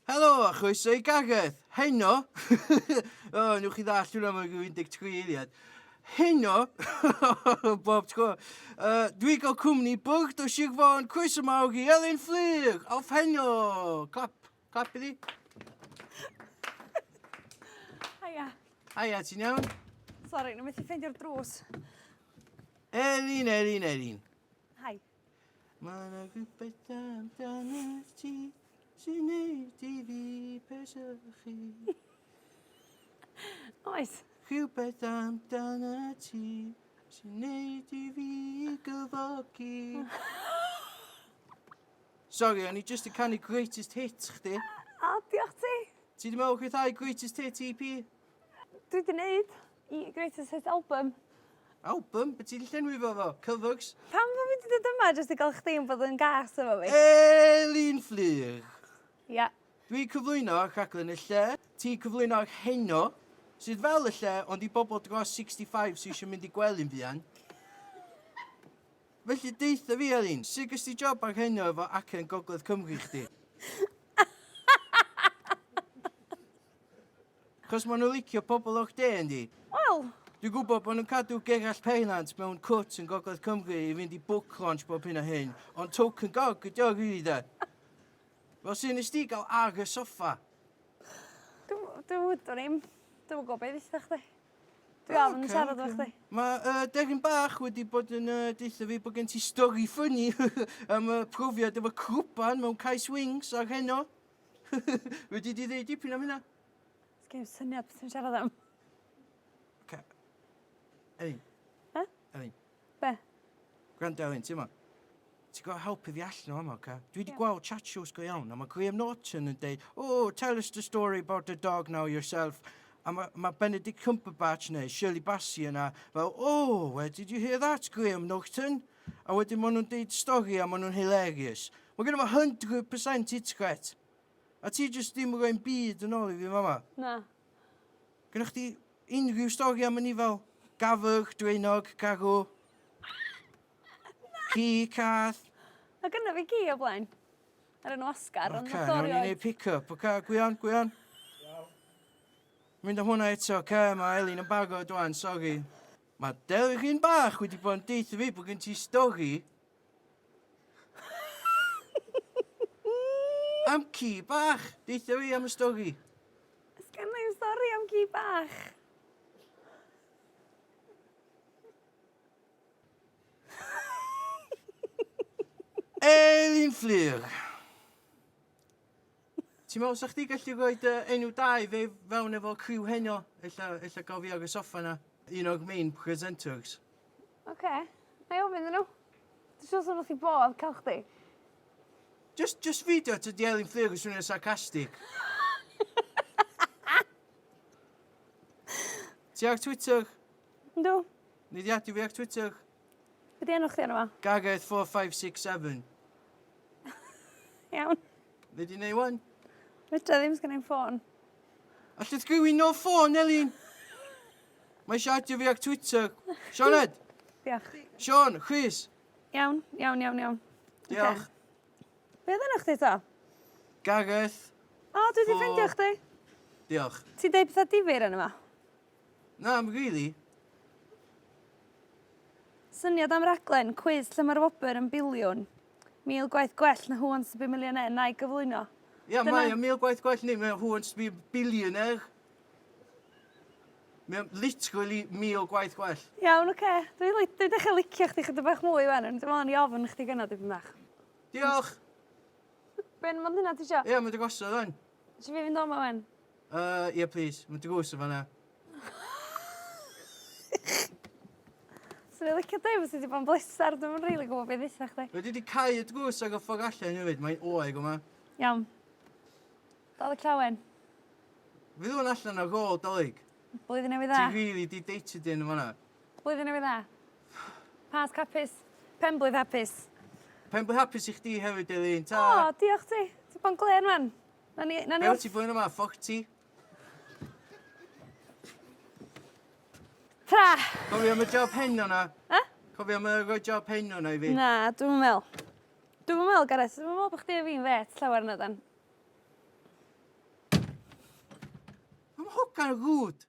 Helo a chroeso i Gareth. Heno, o, newch chi ddallt hwnna mewn rhyw 13 eiliad. Heno, bob tro, uh, dwi gael cwmni bwrdd o Sir Fôn, croeso mawr i Elin Fflur, off heno. Clap, clap iddi. Haia. Haia, ti'n iawn? Sori, na methu ffeindio'r drws. Elin, Elin, Elin. Hi. Mae yna rhywbeth amdano ti sy'n neud i fi pesychu. Oes. Rhywbeth amdano ti sy'n neud i fi gyfogi. Sorry, o'n i just yn canu greatest hits chdi. O, diolch ti. Ti di meddwl rhyddhau greatest hit EP? Dwi di neud i Greatest Hits album. Album? Be ti di llenwi fo fo? Covers? Pam fo fi di dod yma jyst i gael chdi yn bod yn gas efo fi? Elin Fflur. Ia. Dwi'n cyflwyno rhaglen y lle, ti'n cyflwyno heno, sydd fel y lle, ond i bobl dros 65 sydd eisiau mynd i gwely'n fuan. Felly deutha fi, Elin, sut ges ti job ar heno efo acen Gogledd Cymru chdi? Chos maen nhw'n licio pobl o'r de, yndi? Wel... Dwi'n gwybod bod nhw'n cadw Gerallt Pennant mewn cwt yn Gogledd Cymru i fynd i book launch bob hyn a hyn, ond token gog ydi o, rili de. Fel sy'n nes di gael ar y soffa? Dwi'n dwi, dwi i'm. Dwi'm yn gwybod beth ddeutha chdi. Dwi ofn okay, siarad efo chdi. Mae uh, Deryn Bach wedi bod yn uh, deutha fi bod gen ti stori ffynnu am y uh, profiad efo crwban mewn cais wings ar heno. Wedi di ddeud dipyn am hynna? Sgen i'm syniad beth ti'n siarad am. Oce. Elin. He? Elin. Be? Gwrando Elin, ti'n ma? Ti'n gorfod helpu fi allan o yma, oce? Dwi wedi gweld chat shows go iawn, a mae Graham Norton yn deud, oh, tell us the story about the dog now yourself. A mae ma Benedict Cumberbatch neu Shirley Bassey yna, fel, oh, where did you hear that, Graham Norton? A wedyn maen nhw'n deud stori a maen nhw'n hilarious. Mae gen fo 100% hit rate. A ti jyst ddim yn rhoi'n byd yn ôl i fi fama. Na. Gynnwch chdi unrhyw stori am y fel gafr, draenog, garw, ci, cath? A gynna fi ci o blaen. Ar enw Oscar, ond Oce, nath o nawn ni rioed. neud pick-up, oce? Gwion, Gwion? Mynd am hwnna eto, oce? Mae Elin yn barod wan, sori. Mae Delryn bach wedi bod yn deutha fi bod gen ti stori am ci bach. Deutha fi am y stori. Sgen i'm stori am ci bach. Elin Fflur. Ti'n meddwl sa chdi gallu rhoi dy enw da i fi fewn efo criw heno? Ella, ella gael fi ar y soffa na. Un o'r main presenters. Oce, okay. na i ofyn iddyn nhw. Dwi'n siŵr swn wrth i bodd cael chdi. Just, just fideo tydi Elin Fflur yn swnio'n sarcastic. Ti ar Twitter? Yndw. Nei di adio fi ar Twitter? Be di enw chdi arno fo? Gareth 4567. Iawn. Nei di neud wan? Fedra ddim, sgen i'm ffôn. Allith rhywun nôl ffôn, Elin? Mae eisiau adio fi ar Twitter. Sioned! Diolch. Sean, Chris. Iawn, iawn, iawn, iawn. Diolch. Okay. Be oedd enw chdi to? Gareth. O, dwi wedi ffeindio chdi. Diolch. Ti'n deud pethau difyr yn yma? Na, I'm really. Syniad am raglen, cwis lle mae'r wobr yn biliwn. 1000 gwaith gwell na Who Wants to be Millionaire na i gyflwyno. Ia, mae o 1000 gwaith gwell ni, mae o Who Wants to be a Billionaire. Mae o literally 1000 gwaith gwell. Iawn, oce. Okay. Dwi'n li dwi dechrau licio chdi chydig bach mwy wan. Dwi'n meddwl o'n i ofn chdi gynna dipyn bach. Diolch. Ben, mond hynna ti isio? Ie, mae'n dygosod wan. Isio fi fynd o 'ma wan? Yy, ie plîs. Mae drws yn fan'na. Swn i'n licio deud fysa ti 'di bod yn bleser, dwi'm yn rili gwybod be' dditha chdi. Fedri di cau y drws ag y ffordd allan hefyd, mae'n oer yma. Iawn. Dolig Llawen. Fydd hwn allan ar ôl Dolig. Blwyddyn Newydd Dda. Ti rili 'di deitio dyn yn fan'na. Blwyddyn Newydd Dda. Pasg hapus. Penblwydd hapus. Penblwydd hapus i chdi hefyd Elin, ta! O, diolch ti. Ti bod yn glên wan. Na ni, na ni... Be wyt ti flwyddyn yma? Ffoc ti. Tra! Cofio am y job heno na? Ha? Cofio am y roi job heno na i fi? Na, dwi'm yn meddwl. Dwi'm yn meddwl, Gareth. Dwi'm yn meddwl bod chdi a fi'n fet llawer na dan. Mae hogan rude.